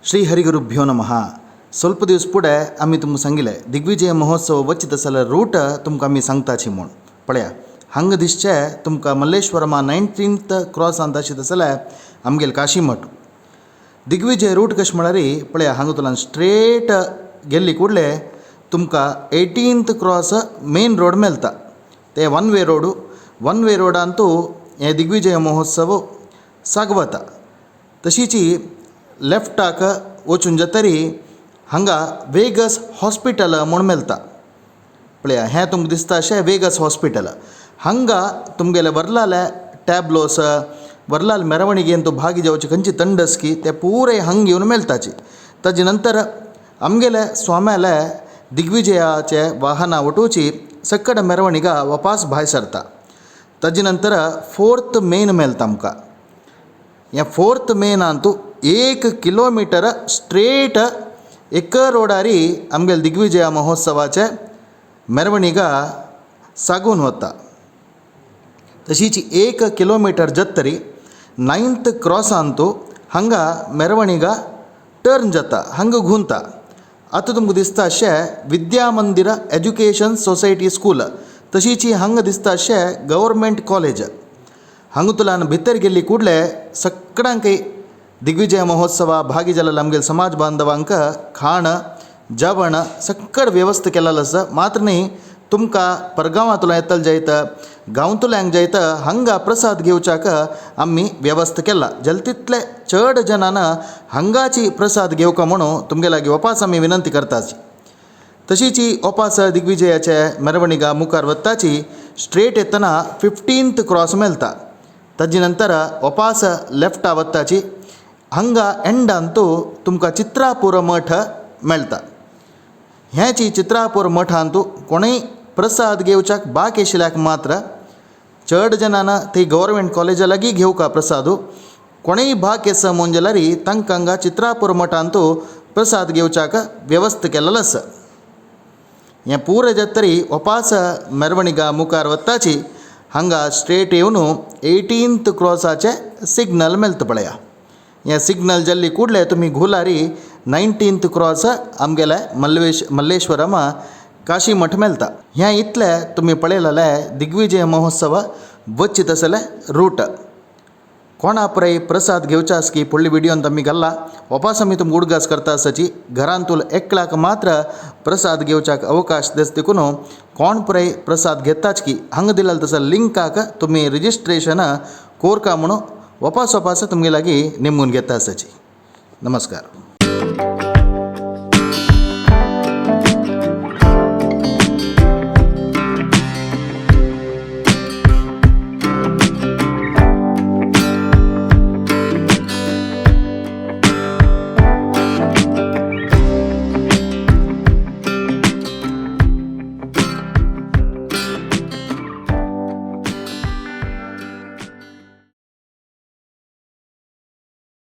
श्री हरिगुरुभ्यो नमः. ಸ್ವಲ್ಪ दिवस फुडें आमी तुमकां सांगिल्लें दिग्विजय महोत्सव वचीत जाल्यार रूट तुमकां आमी सांगताची म्हूण. पळया हांगा दिसचें तुमकां मल्लेश्वरमा 19th क्रॉसांत आशिल्लें जाल्यार आमगेले काशी मठ. दिग्विजय रूट कशें म्हळ्यार पळया हांगा स्ट्रेट गेल्ली कुडले तुमकां 18th cross main road मेळटा. ते one way road. One way रोडांतू हे दिग्विजय महोत्सव सागवता. तशीच लेफ्टाक वचून जातरी हांगा वेगस हॉस्पिटल म्हूण मेळटा. पळया हें तुमकां दिसता अशें वेगस हॉस्पिटल. हांगा तुमगेले वरलाले टॅबलोस वरलाल मेरवणिगेन तूं भागी जावचे खंयची तंडस्की ते पुरे हांगा येवन मेळटाची. ताजे नंतर आमगेले स्वाम्याले दिग्विजयाचे वाहनां वटोवची सकड मेरवणिगा वापास भायर सरता. ताजे नंतर फोर्थ मेन मेळटा आमकां. ह्या फोर्थ मेनांतू 1 किलोमिटर स्ट्रेट एक रोडारी आमगेले दिग्विजया महोत्सवाचे मेरवणिगा सागून वता. तशीच 1 किलोमिटर जातरी 9th क्रॉसांतू हांगा मेरवणिगा टर्न जाता, हांगा घुंवता. आतां तुमकां दिसता अशें विद्या मंदिर एज्युकेशन सोसायटी स्कूल. तशीच हांगा दिसता अशें गव्हर्मेंट कॉलेज. हांगा भितर गेल्ली कुडले सगळ्यांकय दिग्विजय महोत्सवा भागी जाल्ले आमगेले समाज बांधवांक खाण जेवण सकळ व्यवस्था केलेलो आसा. मात्र न्ही तुमकां परगांवांतल्यान येतले जायत गांवतल्यांक जायत हांगा प्रसाद घेवच्याक आमी व्यवस्था केला. जाल्यार तितले चड जणान हांगाची प्रसाद घेवका म्हणून तुमगे लागीं वपास आमी विनंती करताची. तशीच ओपास दिग्विजयाचे मेरवणिगा मुखार वताची स्ट्रेट येतना 15th cross मेळटा. ताजे नंतर ओपास लेफ्टा वताची हांगा एंडांतू तुमकां चित्रापूर मठ मेळटा. ह्याची चित्रापूर मठांतू कोणूय प्रसाद घेवच्याक बाकी आशिल्ल्याक मात्र चड जणांना ती गव्हर्मेंट कॉलेजा लागीं घेवका प्रसादू. कोणूय बाकी आसा म्हूण जाल्यार तांकां हांगा चित्रापूर मठांतू प्रसाद घेवच्याक व्यवस्था केलेलो आसा. हें पुरें जातरी ओपास मेरवणिगा मुखार वताची हांगा स्ट्रेट येवन 18th क्रॉसाचें सिग्नल मेळटा. पळया हें सिग्नल जाल्ली कुडले तुमी घुलारी 19th cross आमगेले मल्लेश्वरम काशी मठ मेळटा. हें इतलें तुमी पळयलें दिग्विजय महोत्सव वचीत आसले रूट. कोणा पराय प्रसाद घेवचे आसकी फुडले व्हिडियोन आमी घाल्ला. वापास आमी तुमकां उडगास करता आसाची घरांतूल एकल्याक मात्र प्रसाद घेवच्याक अवकाश दिस देखून कोण पराय प्रसाद घेताच की हांगा दिलेलो तसो लिंकाक तुमी रजिस्ट्रेशन कोरका म्हणून वापास वापास तुमगे लागीं नेमून घेता आसाची. नमस्कार.